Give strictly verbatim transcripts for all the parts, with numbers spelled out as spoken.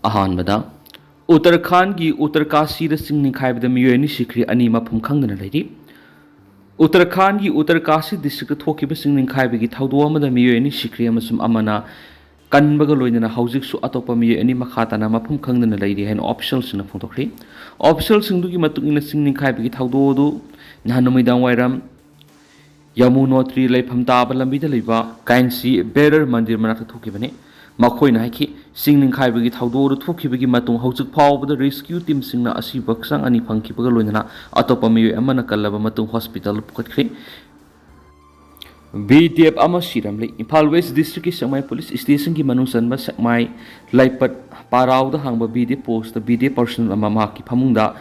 ꯑꯍꯥꯟꯕꯗ, ꯎꯠꯇꯔꯈꯥꯟꯒꯤ ꯎꯠꯇꯔꯀꯥꯁꯤꯗ ꯆꯤꯡ ꯅꯤꯡꯈꯥꯏꯕꯗ ꯃꯤꯑꯣꯏ ꯑꯅꯤ ꯁꯤꯈ꯭ꯔꯦ, ꯑꯅꯤ ꯃꯐꯝ ꯈꯪꯗꯅ ꯂꯩꯔꯤ꯫ ꯎꯠꯇꯔꯈꯥꯟꯒꯤ ꯎꯠꯇꯔꯀꯥꯁꯤ ꯗꯤꯁꯇ꯭ꯔꯤꯛꯇ ꯊꯣꯛꯈꯤꯕ ꯆꯤꯡ ꯅꯤꯡꯈꯥꯏꯕꯒꯤ ꯊꯧꯗꯣꯛ ꯑꯃꯗ ꯃꯤꯑꯣꯏ ꯑꯅꯤ ꯁꯤꯈ꯭ꯔꯦ ꯑꯃꯁꯨꯡ ꯑꯃꯅ ꯀꯟꯕꯒ ꯂꯣꯏꯅꯅ ꯍꯧꯖꯤꯛꯁꯨ ꯑꯇꯣꯞꯄ ꯃꯤꯑꯣꯏ ꯑꯅꯤ ꯃꯈꯥ ꯇꯥꯅ ꯃꯐꯝ ꯈꯪꯗꯅ ꯂꯩꯔꯤ ꯍꯥꯏꯅ ꯑꯣꯐꯤꯁꯤꯌꯦꯜꯁꯤꯡꯅ ꯐꯣꯡꯗꯣꯛꯈ꯭ꯔꯦ꯫ ꯑꯣꯐꯤꯁꯤꯌꯦꯜꯁꯤꯡꯗꯨꯒꯤ ꯃꯇꯨꯡ ꯏꯟꯅ, ꯆꯤꯡ ꯅꯤꯡꯈꯥꯏꯕꯒꯤ ꯊꯧꯗꯣꯛ ꯑꯗꯨ ꯅꯍꯥꯟ ꯅꯨꯃꯤꯗꯥꯡ ꯋꯥꯏꯔꯝ ꯌꯃꯨꯅꯣꯇ꯭ꯔꯤ ꯂꯩꯐꯝ ꯇꯥꯕ ꯂꯝꯕꯤꯗ ꯂꯩꯕ ꯀꯥꯏꯟꯁꯤ ꯕꯦꯔꯔ ꯃꯟꯗꯤꯔ ꯃꯅꯥꯛꯇ ꯊꯣꯛꯈꯤꯕꯅꯤ꯫ ꯃꯈꯣꯏꯅ ꯍꯥꯏꯈꯤ, ꯆꯤꯡ ꯅꯤꯡꯈꯥꯏꯕꯒꯤ ꯊꯧꯗꯣꯛ ꯑꯗꯨ ꯊꯣꯛꯈꯤꯕꯒꯤ ꯃꯇꯨꯡ ꯍꯧꯖꯤꯛ ꯐꯥꯎꯕꯗ ꯔꯦꯁꯀ꯭ꯌꯨ ꯇꯤꯝꯁꯤꯡꯅ ꯑꯁꯤꯕ ꯍꯛꯆꯥꯡ ꯑꯅꯤ ꯐꯪꯈꯤꯕꯒ ꯂꯣꯏꯅꯅ ꯑꯇꯣꯞꯄ ꯃꯤꯑꯣꯏ ꯑꯃꯅ ꯀꯜꯂꯕ ꯃꯇꯨꯡ ꯍꯣꯁꯄꯤꯇꯥꯜꯗ ꯄꯨꯈꯠꯈ꯭ꯔꯦ꯫ ꯕꯤ ꯗꯤ ꯑꯦꯐ ꯑꯃ ꯁꯤꯔꯝꯂꯦ꯫ ꯏꯝꯐꯥꯜ ꯋꯦꯁ ꯗꯤꯁꯇ꯭ꯔꯤꯛꯀꯤ ꯁꯦꯛꯃꯥꯏ ꯄꯨꯂꯤꯁ ꯁ꯭ꯇꯦꯁꯟꯒꯤ ꯃꯅꯨꯡ ꯆꯟꯕ ꯁꯦꯛꯃꯥꯏ ꯂꯥꯏꯄꯠ ꯄꯥꯔꯥꯎꯗ ꯍꯥꯡꯕ B D F post B D F personal ꯑꯃ ꯃꯍꯥꯛꯀꯤ ꯐꯃꯨꯡꯗ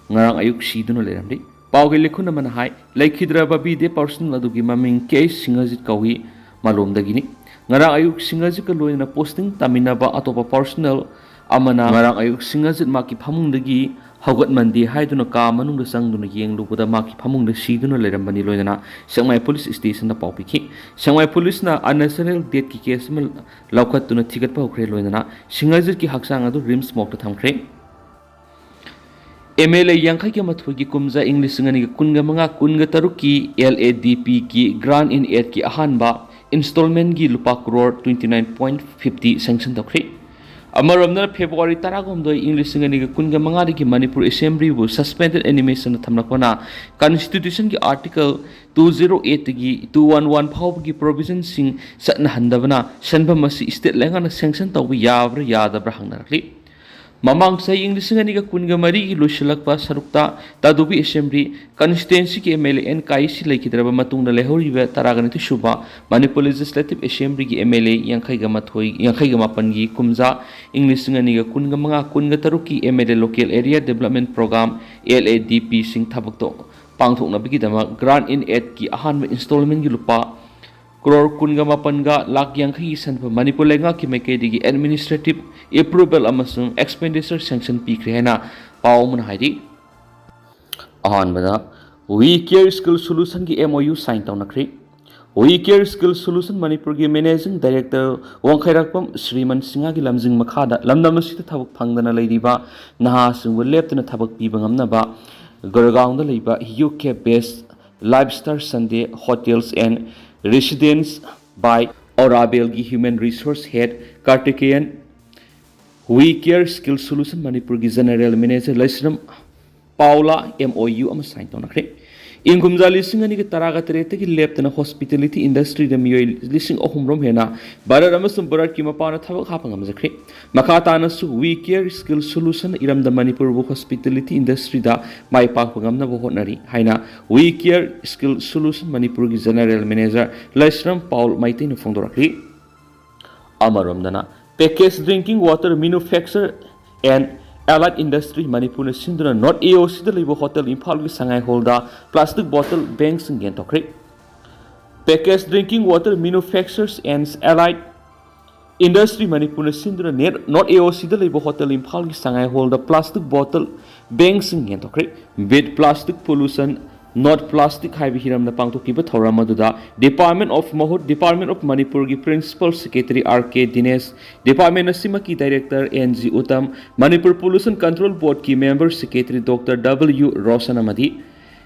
ꯉꯔꯥꯡ ꯑꯌꯨꯛ ꯁꯤꯗꯨꯅ ꯂꯩꯔꯝꯂꯦ꯫ ꯄꯥꯎꯒꯤ ꯂꯤꯈꯨꯟ ꯑꯃꯅ ꯍꯥꯏ, ꯂꯩꯈꯤꯗ꯭ꯔꯕ ꯕꯤ ꯗꯤ ꯑꯦꯐ ꯄꯔꯁꯣꯅꯦꯜ ꯑꯗꯨꯒꯤ ꯃꯃꯤꯡ ꯀꯦ ꯑꯩꯆ ꯁꯤꯡꯍꯖꯤꯠ ꯀꯧꯏ, ꯃꯥꯂꯣꯝꯗꯒꯤꯅꯤ꯫ ꯉꯔꯥꯡ ꯑꯌꯨꯛ ꯁꯤꯡꯍꯖꯤꯠꯀ ꯂꯣꯏꯅꯅ ꯄꯣꯁꯇꯤꯡ ꯇꯥꯃꯤꯟꯅꯕ ꯑꯇꯣꯞꯄ ꯄꯔꯁꯣꯅꯦꯜ ꯑꯃꯅ ꯉꯔꯥꯡ ꯑꯌꯨꯛ ꯁꯤꯡꯍꯖꯤꯠ ꯃꯍꯥꯛꯀꯤ ꯐꯃꯨꯡꯗꯒꯤ ꯍꯧꯒꯠꯃꯟꯗꯦ ꯍꯥꯏꯗꯨꯅ ꯀꯥ ꯃꯅꯨꯡꯗ ꯆꯪꯗꯨꯅ ꯌꯦꯡꯂꯨꯕꯗ ꯃꯍꯥꯛꯀꯤ ꯐꯃꯨꯡꯗ ꯁꯤꯗꯨꯅ ꯂꯩꯔꯝꯕꯅꯤ ꯂꯣꯏꯅꯅ ꯁꯦꯛꯃꯥꯏ ꯄꯨꯂꯤꯁ ꯁ꯭ꯇꯦꯁꯟꯗ ꯄꯥꯎ ꯄꯤꯈꯤ꯫ ꯁꯦꯛꯃꯥꯏ ꯄꯨꯂꯤꯁꯅ unnatural deathꯀꯤ ꯀꯦꯁ ꯑꯃ ꯂꯧꯈꯠꯇꯨꯅ ꯊꯤꯒꯠꯄ ꯍꯧꯈ꯭ꯔꯦ, ꯂꯣꯏꯅꯅ ꯁꯤꯡꯍꯖꯤꯠꯀꯤ ꯍꯛꯆꯥꯡ ꯑꯗꯨ ꯔꯤꯝꯁ ꯃꯣꯔꯒꯇ ꯊꯝꯈ꯭ꯔꯦ꯫ ꯑꯦꯝ ꯑꯦꯜ ꯑꯦ ꯌꯥꯡꯈꯩꯒ ꯃꯥꯊꯣꯏꯒꯤ ꯀꯨꯝꯖꯥ ꯏꯪ ꯂꯤꯁꯤꯡ ꯑꯅꯤꯒ ꯀꯨꯟꯒ ꯃꯉꯥ ꯀꯨꯟꯒ ꯇꯔꯨꯛꯀꯤ ꯑꯦꯜ ꯑꯦ ꯗꯤ ꯄꯤꯒꯤ grant in aidꯀꯤ ꯑꯍꯥꯟꯕ installmentꯀꯤ ꯂꯨꯄꯥ crore twenty nine point fifty sanction ꯇꯧꯈ꯭ꯔꯦ꯫ ꯑꯃꯔꯣꯝꯗꯅ, ꯐꯦꯕ꯭ꯔꯨꯋꯥꯔꯤ ꯇꯔꯥꯍꯨꯝꯗꯣꯏ ꯏꯪ ꯂꯤꯁꯤꯡ ꯑꯅꯤꯒ ꯀꯨꯟꯒ ꯃꯉꯥꯗꯒꯤ Manipur ꯑꯦꯁꯦꯝꯕ꯭ꯂꯤꯕꯨ suspended animationꯗ ꯊꯝꯂꯛꯄꯅ constitutionꯒꯤ article two zero eightꯇꯒꯤ two one one ꯐꯥꯎꯕꯒꯤ provisionꯁꯤꯡ ꯆꯠꯅꯍꯟꯗꯕꯅ ꯁꯦꯟꯐꯝ ꯑꯁꯤ state ꯂꯩꯉꯥꯛꯅ sanction ꯇꯧꯕ ꯌꯥꯕ꯭ꯔꯥ ꯌꯥꯗꯕ꯭ꯔꯥ ꯍꯪꯅꯔꯛꯂꯤ꯫ ꯃꯃꯥꯡ ꯆꯍꯤ ꯏꯪ ꯂꯤꯁꯤꯡ ꯑꯅꯤꯒ ꯀꯨꯟꯒ ꯃꯔꯤꯒꯤ ꯂꯣꯏꯁꯤꯜꯂꯛꯄ ꯁꯔꯨꯛꯇ ꯇꯥꯗꯨꯕꯤ ꯑꯦꯁꯦꯝꯕ꯭ꯂꯤ constituencyꯒꯤ ꯑꯦꯝ ꯑꯦꯜ ꯑꯦ ꯑꯦꯟ ꯀꯥꯏꯁꯤ ꯂꯩꯈꯤꯗ꯭ꯔꯕ ꯃꯇꯨꯡꯗ ꯂꯩꯍꯧꯔꯤꯕ ꯇꯔꯥꯒ ꯅꯤꯊꯣꯏ ꯁꯨꯕ ꯃꯅꯤꯄꯨꯔ ꯂꯦꯖꯤꯁꯂꯦꯇꯤꯚ ꯑꯦꯁꯦꯝꯕ꯭ꯂꯤꯒꯤ ꯑꯦꯝ ꯑꯦꯜ ꯑꯦ ꯌꯥꯡꯈꯩꯒ ꯃꯥꯊꯣꯏ, ꯌꯥꯡꯈꯩꯒ ꯃꯥꯄꯟꯒꯤ ꯀꯨꯝꯖꯥ ꯏꯪ ꯂꯤꯁꯤꯡ ꯑꯅꯤꯒ ꯀꯨꯟꯒ ꯃꯉꯥ ꯀꯨꯟꯒ ꯇꯔꯨꯛꯀꯤ M L A Local Area Development Program, L A D Pꯁꯤꯡ ꯊꯕꯛꯇꯣ ꯄꯥꯡꯊꯣꯛꯅꯕꯒꯤꯗꯃꯛ grant in aidꯀꯤ ꯑꯍꯥꯟꯕ installmentꯒꯤ ꯂꯨꯄꯥ ꯀ꯭ꯔꯣꯔ ꯀꯨꯟꯒ ꯃꯥꯄꯟꯒ ꯂꯥꯈ ꯌꯥꯡꯈꯩꯒꯤ ꯁꯦꯟꯐꯝ ꯃꯅꯤꯄꯨꯔ ꯂꯩꯉꯥꯛꯀꯤ ꯃꯥꯏꯀꯩꯗꯒꯤ administrative approval ꯑꯃꯁꯨꯡ expenditure sanction ꯄꯤꯈ꯭ꯔꯦ ꯍꯥꯏꯅ ꯄꯥꯎ ꯑꯃꯅ ꯍꯥꯏꯔꯤ꯫ ꯑꯍꯥꯟꯕꯗ, We Care Skill Solutionꯒꯤ M O U sign ꯇꯧꯅꯈ꯭ꯔꯦ꯫ We Care Skill Solution ꯃꯅꯤꯄꯨꯔꯒꯤ Managing Director ꯋꯥꯡꯈꯩꯔꯥꯛꯄꯝ ꯁ꯭ꯔꯤꯃꯟ ꯁꯤꯡꯍꯒꯤ ꯂꯝꯖꯤꯡ ꯃꯈꯥꯗ ꯂꯝꯗꯝ ꯑꯁꯤꯗ ꯊꯕꯛ ꯐꯪꯗꯅ ꯂꯩꯔꯤꯕ ꯅꯍꯥꯁꯤꯡꯕꯨ ꯂꯦꯞꯇꯅ ꯊꯕꯛ ꯄꯤꯕ ꯉꯝꯅꯕ ꯒꯨꯔꯒꯥꯎꯟꯗ ꯂꯩꯕ U K based Lifestyle Sunday Hotels and Residence by Aurabelꯒꯤ Human Resource Head Kartikeyan, We Care Skill Solution ꯃꯅꯤꯄꯨꯔꯒꯤ General Manager ꯂꯩꯁ꯭ꯔꯝ ꯄꯥꯎꯂꯥ M O U ꯑꯃ sign ꯇꯧꯅꯈ꯭ꯔꯦ꯫ ꯏꯪ ꯀꯨꯝꯖꯥ ꯂꯤꯁꯤꯡ ꯑꯅꯤꯒ ꯇꯔꯥꯒ ꯇꯔꯦꯠꯇꯒꯤ ꯂꯦꯞꯇꯅ hospitality industryꯗ ꯃꯤꯑꯣꯏ ꯂꯤꯁꯤꯡ ꯑꯍꯨꯝ ꯔꯣꯝ ꯍꯦꯟꯅ ꯚꯥꯔꯠ ꯑꯃꯁꯨꯡ ꯚꯥꯔꯠꯀꯤ ꯃꯄꯥꯟꯗ ꯊꯕꯛ ꯍꯥꯞꯄ ꯉꯝꯖꯈ꯭ꯔꯦ꯫ ꯃꯈꯥ ꯇꯥꯅꯁꯨ We Care Skill Solution ꯏꯔꯝꯗꯝ ꯃꯅꯤꯄꯨꯔꯕꯨ hospitality industryꯗ ꯃꯥꯏ ꯄꯥꯛꯄ ꯉꯝꯅꯕ ꯍꯣꯠꯅꯔꯤ ꯍꯥꯏꯅ We Care Skill Solution ꯃꯅꯤꯄꯨꯔꯒꯤ General Manager ꯂꯩꯁ꯭ꯔꯝ ꯄꯥꯎꯜ ꯃꯩꯇꯩꯅ ꯐꯣꯡꯗꯣꯔꯛꯂꯤ꯫ ꯑꯃꯔꯣꯝꯗꯅ, Packaged Drinking Water Manufacture and Allied Industry ꯃꯅꯤꯄꯨꯔꯅ ꯁꯤꯟꯗꯨꯅ North A O Cꯗ ꯂꯩꯕ Hotel ꯏꯝꯐꯥꯜꯒꯤ ꯁꯉꯥꯏ ꯍꯣꯜꯗ plastic bottle bankꯁꯤꯡ ꯌꯦꯟꯊꯣꯛꯈ꯭ꯔꯦ꯫ Packaged Drinking Water Manufacturers and Allied Industry ꯃꯅꯤꯄꯨꯔꯅ ꯁꯤꯟꯗꯨꯅ North A O Cꯗ ꯂꯩꯕ Hotel ꯏꯝꯐꯥꯜꯒꯤ ꯁꯉꯥꯏ ꯍꯣꯜꯗ plastic bottle bankꯁꯤꯡ ꯌꯦꯟꯊꯣꯛꯈ꯭ꯔꯦ꯫ Beat Plastic Pollution, Not Plastic ꯍꯥꯏꯕ ꯍꯤꯔꯝꯗ ꯄꯥꯡꯊꯣꯛꯈꯤꯕ ꯊꯧꯔꯝ ꯑꯗꯨꯗ Department of MoHUT, Department of ꯃꯅꯤꯄꯨꯔꯒꯤ Principal Secretary R K ꯗꯤꯅꯦꯁ, department ꯑꯁꯤꯃꯛꯀꯤ Director N G Uttam, Manipur Pollution Control Boardꯀꯤ Member Secretary Doctor W Roshan ꯑꯃꯗꯤ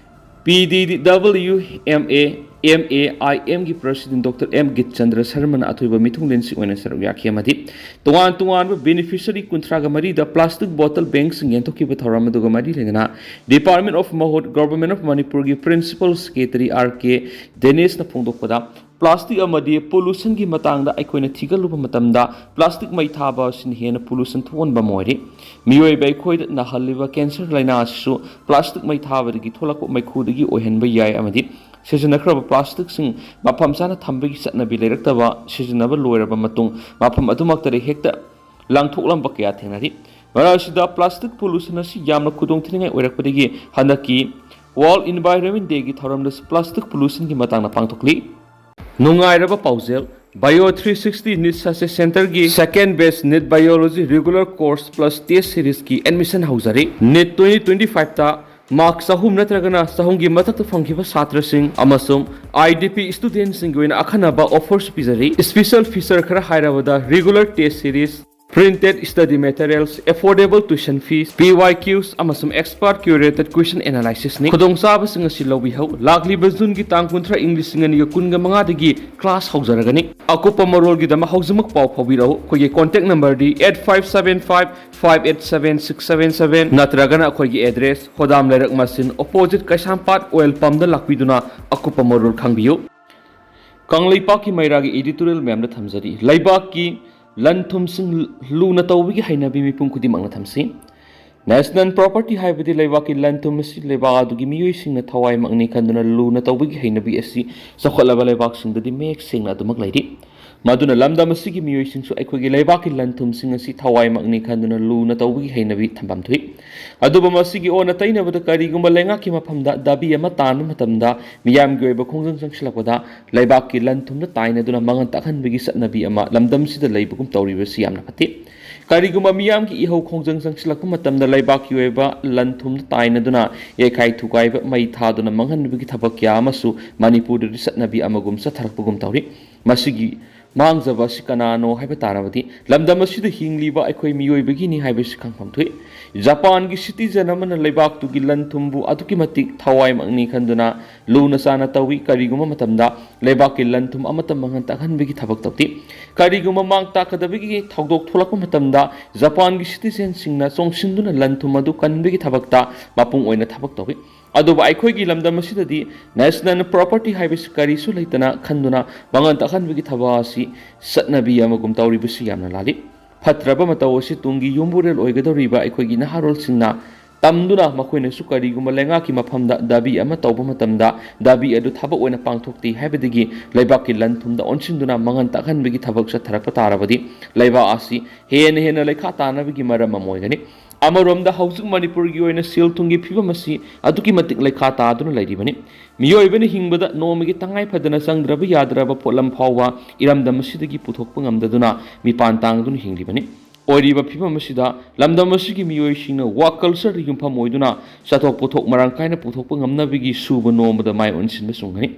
P D W M A, M A I Mꯒꯤ President Doctor M ꯒꯤꯠꯆꯟꯗ꯭ꯔ ꯁꯔꯃꯅ ꯑꯊꯣꯏꯕ ꯃꯤꯊꯨꯡꯂꯦꯟꯁꯤꯡ ꯑꯣꯏꯅ ꯁꯔꯨꯛ ꯌꯥꯈꯤ ꯑꯃꯗꯤ ꯇꯣꯉꯥꯟ ꯇꯣꯉꯥꯟꯕ beneficiary ꯀꯨꯟꯊ꯭ꯔꯥꯒ ꯃꯔꯤꯗ plastic bottle bankꯁꯤꯡ ꯌꯦꯟꯊꯣꯛꯈꯤꯕ ꯊꯧꯔꯝ ꯑꯗꯨꯒ ꯃꯔꯤ ꯂꯩꯅꯅ Department of MoHUT, Government of ꯃꯅꯤꯄꯨꯔꯒꯤ Principal Secretary R K ꯗꯦꯅꯤꯁꯅ ꯐꯣꯡꯗꯣꯛꯄꯗ, plastic ꯑꯃꯗꯤ pollutionꯒꯤ ꯃꯇꯥꯡꯗ ꯑꯩꯈꯣꯏꯅ ꯊꯤꯒꯠꯂꯨꯕ ꯃꯇꯝꯗ, plastic ꯃꯩ ꯊꯥꯕ ꯑꯁꯤꯅ ꯍꯦꯟꯅ pollution ꯊꯣꯛꯍꯟꯕ ꯑꯃ ꯑꯣꯏꯔꯤ꯫ ꯃꯤꯑꯣꯏꯕ ꯑꯩꯈꯣꯏꯗ ꯅꯥꯍꯜꯂꯤꯕ cancer ꯂꯥꯏꯅꯥ ꯑꯁꯤꯁꯨ plastic ꯃꯩ ꯊꯥꯕꯗꯒꯤ ꯊꯣꯛꯂꯛꯄ ꯃꯩꯈꯨꯗꯒꯤ ꯑꯣꯏꯍꯟꯕ ꯌꯥꯏ ꯑꯃꯗꯤ ꯁꯤꯖꯤꯟꯅꯈ꯭ꯔꯕ plasticꯁꯤꯡ ꯃꯐꯝ ꯆꯥꯅ ꯊꯝꯕꯒꯤ ꯆꯠꯅꯕꯤ ꯂꯩꯔꯛꯇꯕ, ꯁꯤꯖꯤꯟꯅꯕ ꯂꯣꯏꯔꯕ ꯃꯇꯨꯡ ꯃꯐꯝ ꯑꯗꯨꯃꯛꯇꯗ ꯍꯦꯛꯇ ꯂꯪꯊꯣꯛꯂꯝꯕ ꯀꯌꯥ ꯊꯦꯡꯅꯔꯤ꯫ ꯃꯔꯛ ꯑꯁꯤꯗ plastic pollution ꯑꯁꯤ ꯌꯥꯝꯅ ꯈꯨꯗꯣꯡꯊꯤꯅꯤꯡꯉꯥꯏ ꯑꯣꯏꯔꯛꯄꯗꯒꯤ ꯍꯟꯗꯛꯀꯤ World Environment Dayꯒꯤ ꯊꯧꯔꯝꯗꯁꯨ plastic pollutionꯒꯤ ꯃꯇꯥꯡꯗ ꯄꯥꯡꯊꯣꯛꯂꯤ꯫ ꯅꯨꯡꯉꯥꯏꯔꯕ ꯄꯥꯎꯖꯦꯜ, Bio three sixty NEET Success Centreꯒꯤ second batch NEET Biology regular course plus test seriesꯀꯤ admission ꯍꯧꯖꯔꯤ꯫ NEET twenty twenty fiveꯇ ꯃꯥꯔꯛ ꯆꯍꯨꯝ ꯅꯠꯇ꯭ꯔꯒꯅ ꯆꯍꯨꯝꯒꯤ ꯃꯊꯛꯇ ꯐꯪꯈꯤꯕ ꯁꯥꯇ꯭ꯔꯁꯤꯡ ꯑꯃꯁꯨꯡ IDP studentꯁꯤꯡꯒꯤ ꯑꯣꯏꯅ ꯑꯈꯟꯅꯕ offerꯁꯨ ꯄꯤꯖꯔꯤ꯫ Special feature ꯈꯔ ꯍꯥꯏꯔꯕꯗ regular test series, printed study materials, affordable tuition fees, PYQs ꯑꯃꯁꯨꯡ expert curated question analysisꯅꯤ꯫ ꯈꯨꯗꯣꯡꯆꯥꯕꯁꯤꯡ ꯑꯁꯤ ꯂꯧꯕꯤꯍꯧ꯫ ꯂꯥꯛꯂꯤꯕ Juneꯒꯤ ꯇꯥꯡ ꯀꯨꯟꯊ꯭ꯔꯥ, ꯏꯪ ꯂꯤꯁꯤꯡ ꯑꯅꯤꯒ ꯀꯨꯟꯒ ꯃꯉꯥꯗꯒꯤ class ꯍꯧꯖꯔꯒꯅꯤ꯫ ꯑꯀꯨꯞꯄ ꯃꯔꯣꯜꯒꯤꯗꯃꯛ ꯍꯧꯖꯤꯛꯃꯛ ꯄꯥꯎ ꯐꯥꯎꯕꯤꯔꯛꯎ꯫ ꯑꯩꯈꯣꯏꯒꯤ contact numberꯗꯤ eight five seven five five eight seven six seven seven ꯅꯠꯇ꯭ꯔꯒꯅ ꯑꯩꯈꯣꯏꯒꯤ address ꯍꯣꯗꯥꯝ ꯂꯩꯔꯛ ꯃꯆꯤꯟ opposite ꯀꯩꯁꯥꯝꯄꯥꯠ oil pumpꯇ ꯂꯥꯛꯄꯤꯗꯨꯅ ꯑꯀꯨꯞꯄ ꯃꯔꯣꯜ ꯈꯪꯕꯤꯌꯨ꯫ ꯀꯪꯂꯩꯄꯥꯛꯀꯤ ꯃꯩꯔꯥꯒꯤ editorial ꯃꯌꯥꯝꯗ ꯊꯝꯖꯔꯤ꯫ ꯂꯩꯕꯥꯛꯀꯤ ꯂꯟ ꯊꯨꯝꯁꯤꯡ ꯂꯨꯅ ꯇꯧꯕꯒꯤ ꯍꯩꯅꯕꯤ ꯃꯤꯄꯨꯝ ꯈꯨꯗꯤꯡꯃꯛꯅ ꯊꯝꯁꯤ꯫ National property ꯍꯥꯏꯕꯗꯤ ꯂꯩꯕꯥꯛꯀꯤ ꯂꯟ ꯊꯨꯝ ꯑꯁꯤ ꯂꯩꯕꯥꯛ ꯑꯗꯨꯒꯤ ꯃꯤꯑꯣꯏꯁꯤꯡꯅ ꯊꯋꯥꯏꯃꯛꯅꯤ ꯈꯟꯗꯨꯅ ꯂꯨꯅ ꯇꯧꯕꯒꯤ ꯍꯩꯅꯕꯤ ꯑꯁꯤ ꯆꯥꯎꯈꯠꯂꯕ ꯂꯩꯕꯥꯛꯁꯤꯡꯗꯗꯤ ꯃꯌꯦꯛ ꯁꯦꯡꯅ ꯑꯗꯨꯃꯛ ꯂꯩꯔꯤ꯫ ꯃꯗꯨꯅ ꯂꯝꯗꯝ ꯑꯁꯤꯒꯤ ꯃꯤꯑꯣꯏꯁꯤꯡꯁꯨ ꯑꯩꯈꯣꯏꯒꯤ ꯂꯩꯕꯥꯛꯀꯤ ꯂꯟ ꯊꯨꯝꯁꯤꯡ ꯑꯁꯤ ꯊꯋꯥꯏꯃꯛꯅꯤ ꯈꯟꯗꯨꯅ ꯂꯨꯅ ꯇꯧꯕꯒꯤ ꯍꯩꯅꯕꯤ ꯊꯝꯐꯝ ꯊꯣꯛꯏ꯫ ꯑꯗꯨꯕꯨ ꯃꯁꯤꯒꯤ ꯑꯣꯟꯅ ꯇꯩꯅꯕꯗ ꯀꯔꯤꯒꯨꯝꯕ ꯂꯩꯉꯥꯛꯀꯤ ꯃꯐꯝꯗ ꯗꯥꯕꯤ ꯑꯃ ꯇꯥꯟꯕ ꯃꯇꯝꯗ ꯃꯤꯌꯥꯝꯒꯤ ꯑꯣꯏꯕ ꯈꯣꯡꯖꯪ ꯆꯪꯁꯤꯜꯂꯛꯄꯗ ꯂꯩꯕꯥꯛꯀꯤ ꯂꯟ ꯊꯨꯝꯗ ꯇꯥꯏꯅꯗꯨꯅ ꯃꯥꯡꯍꯟ ꯇꯥꯛꯍꯟꯕꯒꯤ ꯆꯠꯅꯕꯤ ꯑꯃ ꯂꯝꯗꯝꯁꯤꯗ ꯂꯩꯕꯒꯨꯝ ꯇꯧꯔꯤꯕꯁꯤ ꯌꯥꯝꯅ ꯐꯠꯇꯦ꯫ ꯀꯔꯤꯒꯨꯝꯕ ꯃꯤꯌꯥꯝꯒꯤ ꯏꯍꯧ ꯈꯣꯡꯖꯪ ꯆꯪꯁꯤꯜꯂꯛꯄ ꯃꯇꯝꯗ ꯂꯩꯕꯥꯛꯀꯤ ꯑꯣꯏꯕ ꯂꯟ ꯊꯨꯝꯗ ꯇꯥꯏꯅꯗꯨꯅ ꯌꯩꯈꯥꯏ ꯊꯨꯒꯥꯏꯕ, ꯃꯩ ꯊꯥꯗꯨꯅ ꯃꯥꯡꯍꯟꯕꯒꯤ ꯊꯕꯛ ꯀꯌꯥ ꯑꯃꯁꯨ ꯃꯅꯤꯄꯨꯔꯗꯗꯤ ꯆꯠꯅꯕꯤ ꯑꯃꯒꯨꯝ ꯆꯠꯊꯔꯛꯄꯒꯨꯝ ꯇꯧꯔꯤ꯫ ꯃꯁꯤꯒꯤ ꯃꯥꯡꯖꯕ ꯑꯁꯤ ꯀꯅꯥꯅꯣ ꯍꯥꯏꯕ ꯇꯥꯔꯕꯗꯤ ꯂꯝꯗꯝ ꯑꯁꯤꯗ ꯍꯤꯡꯂꯤꯕ ꯑꯩꯈꯣꯏ ꯃꯤꯑꯣꯏꯕꯒꯤꯅꯤ ꯍꯥꯏꯕꯁꯤ ꯈꯪꯐꯝ ꯊꯣꯛꯏ꯫ ꯖꯄꯥꯟꯒꯤ citizen ꯑꯃꯅ ꯂꯩꯕꯥꯛꯇꯨꯒꯤ ꯂꯟ ꯊꯨꯝꯕꯨ ꯑꯗꯨꯛꯀꯤ ꯃꯇꯤꯛ ꯊꯋꯥꯏꯃꯛꯅꯤ ꯈꯟꯗꯨꯅ ꯂꯨꯅ ꯆꯥꯅ ꯇꯧꯏ꯫ ꯀꯔꯤꯒꯨꯝꯕ ꯃꯇꯝꯗ ꯂꯩꯕꯥꯛꯀꯤ ꯂꯟ ꯊꯨꯝ ꯑꯃꯠꯇ ꯃꯥꯡꯍꯟ ꯇꯥꯛꯍꯟꯕꯒꯤ ꯊꯕꯛ ꯇꯧꯗꯦ꯫ ꯀꯔꯤꯒꯨꯝꯕ ꯃꯥꯡ ꯇꯥꯛꯀꯗꯕꯒꯤ ꯊꯧꯗꯣꯛ ꯊꯣꯛꯂꯛꯄ ꯃꯇꯝꯗ ꯖꯄꯥꯟꯒꯤ citizenꯁꯤꯡꯅ ꯆꯣꯡꯁꯤꯟꯗꯨꯅ ꯂꯟ ꯊꯨꯝ ꯑꯗꯨ ꯀꯟꯕꯒꯤ ꯊꯕꯛꯇ ꯃꯄꯨꯡ ꯑꯣꯏꯅ ꯊꯕꯛ ꯇꯧꯏ꯫ ꯑꯗꯨꯕꯨ ꯑꯩꯈꯣꯏꯒꯤ ꯂꯝꯗꯝ ꯑꯁꯤꯗꯗꯤ national property ꯍꯥꯏꯕꯁꯤ ꯀꯔꯤꯁꯨ ꯂꯩꯇꯅ ꯈꯟꯗꯨꯅ ꯃꯥꯡꯍꯟ ꯇꯥꯛꯍꯟꯕꯒꯤ ꯊꯕꯛ ꯑꯁꯤ ꯆꯠꯅꯕꯤ ꯑꯃꯒꯨꯝ ꯇꯧꯔꯤꯕꯁꯤ ꯌꯥꯝꯅ ꯂꯥꯜꯂꯤ꯫ ꯐꯠꯇ꯭ꯔꯕ ꯃꯇꯧ ꯑꯁꯤ ꯇꯨꯡꯒꯤ ꯌꯨꯝꯕꯨꯔꯦꯜ ꯑꯣꯏꯒꯗꯧꯔꯤꯕ ꯑꯩꯈꯣꯏꯒꯤ ꯅꯍꯥꯔꯣꯜꯁꯤꯡꯅ ꯇꯝꯗꯨꯅ ꯃꯈꯣꯏꯅꯁꯨ ꯀꯔꯤꯒꯨꯝꯕ ꯂꯩꯉꯥꯛꯀꯤ ꯃꯐꯝꯗ ꯗꯥꯕꯤ ꯑꯃ ꯇꯧꯕ ꯃꯇꯝꯗ ꯗꯥꯕꯤ ꯑꯗꯨ ꯊꯕꯛ ꯑꯣꯏꯅ ꯄꯥꯡꯊꯣꯛꯇꯦ ꯍꯥꯏꯕꯗꯒꯤ ꯂꯩꯕꯥꯛꯀꯤ ꯂꯟ ꯊꯨꯝꯗ ꯑꯣꯟꯁꯤꯟꯗꯨꯅ ꯃꯥꯡꯍꯟ ꯇꯥꯛꯍꯟꯕꯒꯤ ꯊꯕꯛ ꯆꯠꯊꯔꯛꯄ ꯇꯥꯔꯕꯗꯤ ꯂꯩꯕꯥꯛ ꯑꯁꯤ ꯍꯦꯟꯅ ꯍꯦꯟꯅ ꯂꯩꯈꯥ ꯇꯥꯅꯕꯒꯤ ꯃꯔꯝ ꯑꯃ ꯑꯣꯏꯒꯅꯤ꯫ ꯑꯃꯔꯣꯝꯗ ꯍꯧꯖꯤꯛ ꯃꯅꯤꯄꯨꯔꯒꯤ ꯑꯣꯏꯅ ꯁꯦꯜ ꯊꯨꯝꯒꯤ ꯐꯤꯕꯝ ꯑꯁꯤ ꯑꯗꯨꯛꯀꯤ ꯃꯇꯤꯛ ꯂꯩꯈꯥ ꯇꯥꯗꯨꯅ ꯂꯩꯔꯤꯕꯅꯤ꯫ ꯃꯤꯑꯣꯏꯕꯅ ꯍꯤꯡꯕꯗ ꯅꯣꯡꯃꯒꯤ ꯇꯉꯥꯏ ꯐꯗꯅ ꯆꯪꯗ꯭ꯔꯕ ꯌꯥꯗ꯭ꯔꯕ ꯄꯣꯠꯂꯝ ꯐꯥꯎꯕ ꯏꯔꯝꯗꯝ ꯑꯁꯤꯗꯒꯤ ꯄꯨꯊꯣꯛꯄ ꯉꯝꯗꯗꯨꯅ ꯃꯤꯄꯥꯟ ꯇꯥꯡꯗꯨꯅ ꯍꯤꯡꯂꯤꯕꯅꯤ꯫ ꯑꯣꯏꯔꯤꯕ ꯐꯤꯕꯝ ꯑꯁꯤꯗ ꯂꯝꯗꯝ ꯑꯁꯤꯒꯤ ꯃꯤꯑꯣꯏꯁꯤꯡꯅ ꯋꯥꯔꯛ ꯀꯜꯆꯔꯗ ꯌꯨꯝꯐꯝ ꯑꯣꯏꯗꯨꯅ ꯆꯠꯊꯣꯛ ꯄꯣꯠꯊꯣꯛ ꯃꯔꯥꯡ ꯀꯥꯏꯅ ꯄꯨꯊꯣꯛꯄ ꯉꯝꯅꯕꯒꯤ ꯁꯨꯕ ꯅꯣꯝꯕꯗ ꯃꯥꯏ ꯑꯣꯟꯁꯤꯟꯕ ꯆꯨꯝꯒꯅꯤ꯫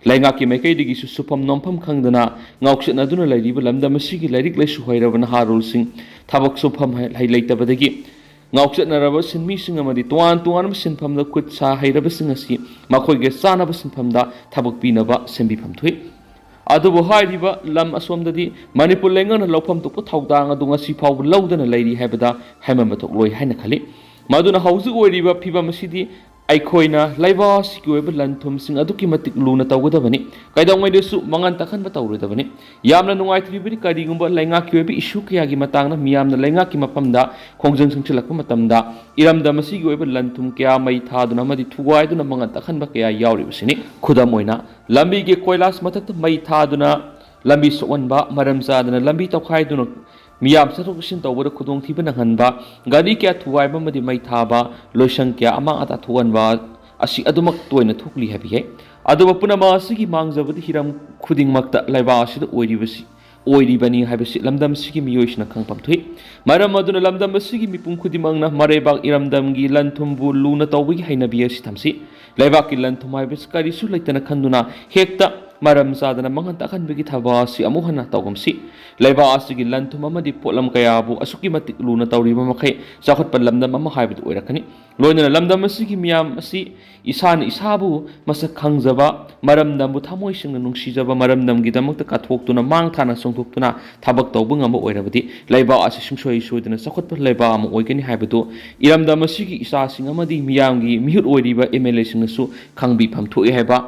ꯂꯩꯉꯥꯛꯀꯤ ꯃꯥꯏꯀꯩꯗꯒꯤꯁꯨ ꯁꯨꯐꯝ ꯅꯣꯝꯐꯝ ꯈꯪꯗꯅ ꯉꯥꯎꯆꯠꯅꯗꯨꯅ ꯂꯩꯔꯤꯕ ꯂꯝꯗꯝ ꯑꯁꯤꯒꯤ ꯂꯥꯏꯔꯤꯛ ꯂꯥꯏꯁꯨ ꯍꯩꯔꯕ ꯅꯍꯥꯔꯣꯜꯁꯤꯡ ꯊꯕꯛ ꯁꯨꯐꯝ ꯍꯩ ꯂꯩꯇꯕꯗꯒꯤ ꯉꯥꯎꯆꯠꯅꯔꯕ ꯁꯤꯟꯃꯤꯁꯤꯡ ꯑꯃꯗꯤ ꯇꯣꯉꯥꯟ ꯇꯣꯉꯥꯟꯕ ꯁꯤꯟꯐꯝꯗ ꯈꯨꯠ ꯁꯥ ꯍꯩꯔꯕꯁꯤꯡ ꯑꯁꯤ ꯃꯈꯣꯏꯒ ꯆꯥꯅꯕ ꯁꯤꯟꯐꯝꯗ ꯊꯕꯛ ꯄꯤꯅꯕ ꯁꯦꯝꯕꯤꯐꯝ ꯊꯣꯛꯏ꯫ ꯑꯗꯨꯕꯨ ꯍꯥꯏꯔꯤꯕ ꯂꯝ ꯑꯁꯣꯝꯗꯗꯤ ꯃꯅꯤꯄꯨꯔ ꯂꯩꯉꯥꯛꯅ ꯂꯧꯐꯝ ꯊꯣꯛꯄ ꯊꯧꯗꯥꯡ ꯑꯗꯨ ꯉꯁꯤ ꯐꯥꯎꯕ ꯂꯧꯗꯅ ꯂꯩꯔꯤ ꯍꯥꯏꯕꯗ ꯍꯥꯏꯃꯟꯕ ꯊꯣꯛꯂꯣꯏ ꯍꯥꯏꯅ ꯈꯜꯂꯤ꯫ ꯃꯗꯨꯅ ꯍꯧꯖꯤꯛ ꯑꯣꯏꯔꯤꯕ ꯐꯤꯕꯝ ꯑꯁꯤꯗꯤ ꯑꯩꯈꯣꯏꯅ ꯂꯩꯕꯥꯛ ꯑꯁꯤꯒꯤ ꯑꯣꯏꯕ ꯂꯟ ꯊꯨꯝꯁꯤꯡ ꯑꯗꯨꯛꯀꯤ ꯃꯇꯤꯛ ꯂꯨꯅ ꯇꯧꯒꯗꯕꯅꯤ꯫ ꯀꯩꯗꯧꯉꯩꯗꯁꯨ ꯃꯉꯟ ꯇꯥꯍꯟꯕ ꯇꯧꯔꯣꯏꯗꯕꯅꯤ꯫ ꯌꯥꯝꯅ ꯅꯨꯡꯉꯥꯏꯇ꯭ꯔꯤꯕꯗꯤ ꯀꯔꯤꯒꯨꯝꯕ ꯂꯩꯉꯥꯛꯀꯤ ꯑꯣꯏꯕ ꯏꯁꯨ ꯀꯌꯥꯒꯤ ꯃꯇꯥꯡꯗ ꯃꯤꯌꯥꯝꯅ ꯂꯩꯉꯥꯛꯀꯤ ꯃꯐꯝꯗ ꯈꯣꯡꯖꯪ ꯆꯪꯁꯤꯜꯂꯛꯄ ꯃꯇꯝꯗ ꯏꯔꯝꯗꯝ ꯑꯁꯤꯒꯤ ꯑꯣꯏꯕ ꯂꯟ ꯊꯨꯝ ꯀꯌꯥ ꯃꯩ ꯊꯥꯗꯨꯅ ꯑꯃꯗꯤ ꯊꯨꯒꯥꯏꯗꯨꯅ ꯃꯉꯟ ꯇꯥꯍꯟꯕ ꯀꯌꯥ ꯌꯥꯎꯔꯤꯕꯁꯤꯅꯤ꯫ ꯈꯨꯗꯝ ꯑꯣꯏꯅ, ꯂꯝꯕꯤꯒꯤ ꯀꯣꯏꯂꯥꯁ ꯃꯊꯛꯇ ꯃꯩ ꯊꯥꯗꯨꯅ ꯂꯝꯕꯤ ꯁꯣꯛꯍꯟꯕ, ꯃꯔꯝ ꯆꯥꯗꯅ ꯂꯝꯕꯤ ꯇꯧꯈꯥꯏꯗꯨꯅ ꯃꯤꯌꯥꯝ ꯆꯠꯊꯣꯛ ꯆꯠꯁꯤꯟ ꯇꯧꯕꯗ ꯈꯨꯗꯣꯡꯊꯤꯕ ꯅꯪꯍꯟꯕ, ꯒꯥꯔꯤ ꯀꯌꯥ ꯊꯨꯒꯥꯏꯕ ꯑꯃꯗꯤ ꯃꯩ ꯊꯥꯕ, ꯂꯣꯏꯁꯪ ꯀꯌꯥ ꯑꯃꯥꯡ ꯑꯇꯥ ꯊꯣꯛꯍꯟꯕ ꯑꯁꯤ ꯑꯗꯨꯃꯛ ꯇꯣꯏꯅ ꯊꯣꯛꯂꯤ ꯍꯥꯏꯕ ꯌꯥꯏ꯫ ꯑꯗꯨꯕꯨ ꯄꯨꯝꯅꯃꯛ ꯑꯁꯤꯒꯤ ꯃꯥꯡꯖꯕꯗꯤ ꯍꯤꯔꯝ ꯈꯨꯗꯤꯡꯃꯛꯇ ꯂꯩꯕꯥꯛ ꯑꯁꯤꯗ ꯑꯣꯏꯔꯤꯕꯁꯤ, ꯑꯣꯏꯔꯤꯕꯅꯤ ꯍꯥꯏꯕꯁꯤ ꯂꯝꯗꯝ ꯑꯁꯤꯒꯤ ꯃꯤꯑꯣꯏꯁꯤꯡꯅ ꯈꯪꯐꯝ ꯊꯣꯛꯏ꯫ ꯃꯔꯝ ꯑꯗꯨꯅ ꯂꯝꯗꯝ ꯑꯁꯤꯒꯤ ꯃꯤꯄꯨꯝ ꯈꯨꯗꯤꯡꯃꯛꯅ ꯃꯔꯩꯕꯥꯛ ꯏꯔꯝꯗꯝꯒꯤ ꯂꯟ ꯊꯨꯝꯕꯨ ꯂꯨꯅ ꯇꯧꯕꯒꯤ ꯍꯩꯅꯕꯤ ꯑꯁꯤ ꯊꯝꯁꯤ꯫ ꯂꯩꯕꯥꯛꯀꯤ ꯂꯟ ꯊꯨꯝ ꯍꯥꯏꯕꯁꯤ ꯀꯔꯤꯁꯨ ꯂꯩꯇꯅ ꯈꯟꯗꯨꯅ ꯍꯦꯛꯇ ꯃꯔꯝ ꯆꯥꯗꯅ ꯃꯥꯡꯍꯟ ꯇꯥꯛꯍꯟꯕꯒꯤ ꯊꯕꯛ ꯑꯁꯤ ꯑꯃꯨꯛ ꯍꯟꯅ ꯇꯧꯒꯨꯝꯁꯤ꯫ ꯂꯩꯕꯥꯛ ꯑꯁꯤꯒꯤ ꯂꯟ ꯊꯨꯝ ꯑꯃꯗꯤ ꯄꯣꯠꯂꯝ ꯀꯌꯥꯕꯨ ꯑꯁꯨꯛꯀꯤ ꯃꯇꯤꯛ ꯂꯨꯅ ꯇꯧꯔꯤꯕ ꯃꯈꯩ ꯆꯥꯎꯈꯠꯄ ꯂꯝꯗꯝ ꯑꯃ ꯍꯥꯏꯕꯗꯨ ꯑꯣꯏꯔꯛꯀꯅꯤ꯫ ꯂꯣꯏꯅꯅ ꯂꯝꯗꯝ ꯑꯁꯤꯒꯤ ꯃꯤꯌꯥꯝ ꯑꯁꯤ ꯏꯁꯥꯅ ꯏꯁꯥꯕꯨ ꯃꯁꯛ ꯈꯪꯖꯕ, ꯃꯔꯝꯗꯝꯕꯨ ꯊꯃꯣꯏ ꯁꯦꯡꯅ ꯅꯨꯡꯁꯤꯖꯕ, ꯃꯔꯝꯗꯝꯒꯤꯗꯃꯛꯇ ꯀꯠꯊꯣꯛꯇꯨꯅ ꯃꯥꯡ ꯊꯥꯅ ꯆꯣꯡꯊꯣꯛꯇꯨꯅ ꯊꯕꯛ ꯇꯧꯕ ꯉꯝꯕ ꯑꯣꯏꯔꯕꯗꯤ ꯂꯩꯕꯥꯛ ꯑꯁꯤ ꯁꯨꯡꯁꯣꯏ ꯁꯣꯏꯗꯅ ꯆꯥꯎꯈꯠꯄ ꯂꯩꯕꯥꯛ ꯑꯃ ꯑꯣꯏꯒꯅꯤ ꯍꯥꯏꯕꯗꯨ ꯏꯔꯝꯗꯝ ꯑꯁꯤꯒꯤ ꯏꯆꯥꯁꯤꯡ ꯑꯃꯗꯤ ꯃꯤꯌꯥꯝꯒꯤ ꯃꯤꯍꯨꯠ ꯑꯣꯏꯔꯤꯕ ꯑꯦꯝ ꯑꯦꯜ ꯑꯦꯁꯤꯡꯅꯁꯨ ꯈꯪꯕꯤꯐꯝ ꯊꯣꯛꯏ ꯍꯥꯏꯕ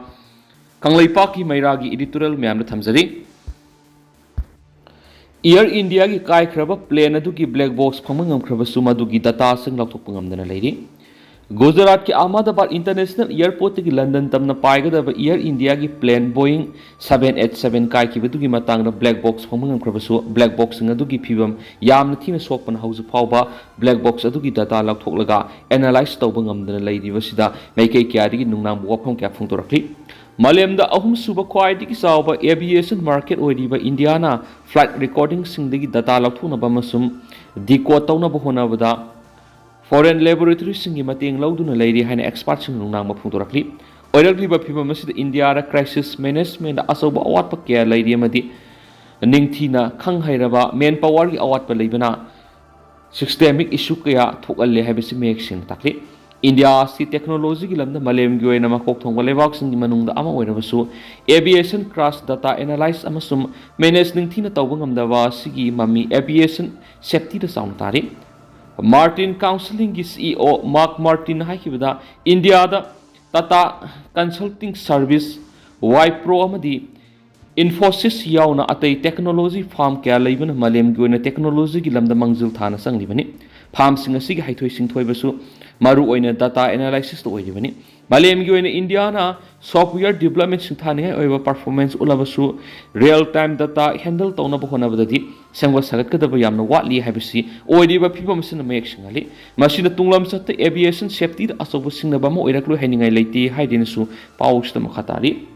ꯀꯪꯂꯩꯄꯥꯛꯀꯤ ꯃꯩꯔꯥꯒꯤ editorial ꯃꯌꯥꯝꯗ ꯊꯝꯖꯔꯤ꯫ ꯑꯦꯌꯔ ꯏꯟꯗꯤꯌꯥꯒꯤ ꯀꯥꯏꯈ꯭ꯔꯕ ꯄ꯭ꯂꯦꯟ ꯑꯗꯨꯒꯤ ꯕ꯭ꯂꯦꯛ ꯕꯣꯛꯁ ꯐꯪꯕ ꯉꯝꯈ꯭ꯔꯕꯁꯨ ꯃꯗꯨꯒꯤ ꯗꯇꯥꯁꯤꯡ ꯂꯥꯎꯊꯣꯛꯄ ꯉꯝꯗꯅ ꯂꯩꯔꯤ꯫ ꯒꯨꯖꯔꯥꯠꯀꯤ ꯑꯍꯃꯗꯕꯥꯗ ꯏꯟꯇꯔꯅꯦꯁꯅꯦꯜ ꯑꯦꯌꯔꯄꯣꯔꯠꯇꯒꯤ ꯂꯟꯗꯟ ꯇꯝꯅ ꯄꯥꯏꯒꯗꯕ ꯑꯦꯌꯔ ꯏꯟꯗꯤꯌꯥꯒꯤ ꯄ꯭ꯂꯦꯟ ꯕꯣꯌꯤꯡ seven eight seven ꯀꯥꯏꯈꯤꯕꯗꯨꯒꯤ ꯃꯇꯥꯡꯗ ꯕ꯭ꯂꯦꯛ ꯕꯣꯛꯁ ꯐꯪꯕ ꯉꯝꯈ꯭ꯔꯕꯁꯨ ꯕ꯭ꯂꯦꯛ ꯕꯣꯛꯁꯁꯤꯡ ꯑꯗꯨꯒꯤ ꯐꯤꯕꯝ ꯌꯥꯝꯅ ꯊꯤꯅ ꯁꯣꯛꯄꯅ ꯍꯧꯖꯤꯛ ꯐꯥꯎꯕ ꯕ꯭ꯂꯦꯛ ꯕꯣꯛꯁ ꯑꯗꯨꯒꯤ ꯗꯇꯥ ꯂꯥꯎꯊꯣꯛꯂꯒ ꯑꯦꯅꯥꯂꯥꯏꯁ ꯇꯧꯕ ꯉꯝꯗꯅ ꯂꯩꯔꯤꯕꯁꯤꯗ ꯃꯥꯏꯀꯩ ꯀꯌꯥꯗꯒꯤ ꯅꯨꯡꯅꯥꯡꯕ ꯋꯥꯐꯝ ꯀꯌꯥ ꯐꯣꯡꯗꯣꯔꯛꯂꯤ꯫ ꯃꯥꯂꯦꯝꯗ ꯑꯍꯨꯝꯁꯨꯕ ꯈ꯭ꯋꯥꯏꯗꯒꯤ ꯆꯥꯎꯕ aviation market ꯑꯣꯏꯔꯤꯕ ꯏꯟꯗꯤꯌꯥꯅ flight recordingꯁꯤꯡꯗꯒꯤ data ꯂꯧꯊꯣꯛꯅꯕ ꯑꯃꯁꯨꯡ decode ꯇꯧꯅꯕ ꯍꯣꯠꯅꯕꯗ foreign laboratoryꯁꯤꯡꯒꯤ ꯃꯇꯦꯡ ꯂꯧꯗꯨꯅ ꯂꯩꯔꯤ ꯍꯥꯏꯅ expertꯁꯤꯡꯅ ꯅꯨꯡꯅꯥꯡꯕ ꯐꯣꯡꯗꯣꯔꯛꯂꯤ꯫ ꯑꯣꯏꯔꯛꯂꯤꯕ ꯐꯤꯕꯝ ꯑꯁꯤꯗ ꯏꯟꯗꯤꯌꯥꯗ crisis managementꯗ ꯑꯆꯧꯕ ꯑꯋꯥꯠꯄ ꯀꯌꯥ ꯂꯩꯔꯤ ꯑꯃꯗꯤ ꯅꯤꯡꯊꯤꯅ ꯈꯪ ꯍꯩꯔꯕ manpowerꯒꯤ ꯑꯋꯥꯠꯄ ꯂꯩꯕꯅ systemic issue ꯀꯌꯥ ꯊꯣꯛꯍꯜꯂꯦ ꯍꯥꯏꯕꯁꯤ ꯃꯌꯦꯛ ꯁꯦꯡꯅ ꯇꯥꯛꯂꯤ꯫ ꯏꯟꯗꯤꯌꯥ ꯑꯁꯤ technologyꯒꯤ ꯂꯝꯗ ꯃꯥꯂꯦꯝꯒꯤ ꯑꯣꯏꯅ ꯃꯀꯣꯛ ꯊꯣꯡꯕ ꯂꯩꯕꯥꯛꯁꯤꯡꯒꯤ ꯃꯅꯨꯡꯗ ꯑꯃ ꯑꯣꯏꯔꯕꯁꯨ, aviation crash data analyze ꯑꯃꯁꯨꯡ manage ꯅꯤꯡꯊꯤꯅ ꯇꯧꯕ ꯉꯝꯗꯕ ꯑꯁꯤꯒꯤ ꯃꯃꯤ aviation safetyꯗ ꯆꯥꯎꯅ ꯇꯥꯔꯤ꯫ Martin Councilingꯒꯤ CEO Mark Martin ꯍꯥꯏꯈꯤꯕꯗ, ꯏꯟꯗꯤꯌꯥꯗ Tata Consulting Service, Wipro ꯑꯃꯗꯤ Infosys ꯌꯥꯎꯅ ꯑꯇꯩ technology firm ꯀꯌꯥ ꯂꯩꯕꯅ ꯃꯥꯂꯦꯝꯒꯤ ꯑꯣꯏꯅ technologyꯒꯤ ꯂꯝꯗ ꯃꯥꯡꯖꯤꯜ ꯊꯥꯅ ꯆꯪꯂꯤꯕꯅꯤ꯫ Firmꯁꯤꯡ ꯑꯁꯤꯒꯤ ꯍꯩꯊꯣꯏ ꯁꯤꯡꯊꯣꯏꯕꯁꯨ ꯃꯔꯨ ꯑꯣꯏꯅ data analysisꯇ ꯑꯣꯏꯔꯤꯕꯅꯤ꯫ ꯃꯥꯂꯦꯝꯒꯤ ꯑꯣꯏꯅ ꯏꯟꯗꯤꯌꯥꯅ software development ꯁꯤꯡꯊꯥꯅꯤꯡꯉꯥꯏ ꯑꯣꯏꯕ performance ꯎꯠꯂꯕꯁꯨ, real time data handle ꯇꯧꯅꯕ ꯍꯣꯠꯅꯕꯗꯗꯤ ꯁꯦꯝꯒꯠ ꯁꯥꯒꯠꯀꯗꯕ ꯌꯥꯝꯅ ꯋꯥꯠꯂꯤ ꯍꯥꯏꯕꯁꯤ ꯑꯣꯏꯔꯤꯕ ꯐꯤꯕꯝ ꯑꯁꯤꯅ ꯃꯌꯦꯛ ꯁꯦꯡꯍꯜꯂꯤ꯫ ꯃꯁꯤꯅ ꯇꯨꯡꯂꯝꯆꯠꯇ aviation safetyꯗ ꯑꯆꯧꯕ ꯁꯤꯡꯅꯕ ꯑꯃ ꯑꯣꯏꯔꯛꯂꯣꯏ ꯍꯥꯏꯅꯤꯡꯉꯥꯏ ꯂꯩꯇꯦ ꯍꯥꯏꯗꯨꯅꯁꯨ ꯄꯥꯎ ꯑꯁꯤꯗ ꯃꯈꯥ ꯇꯥꯔꯤ꯫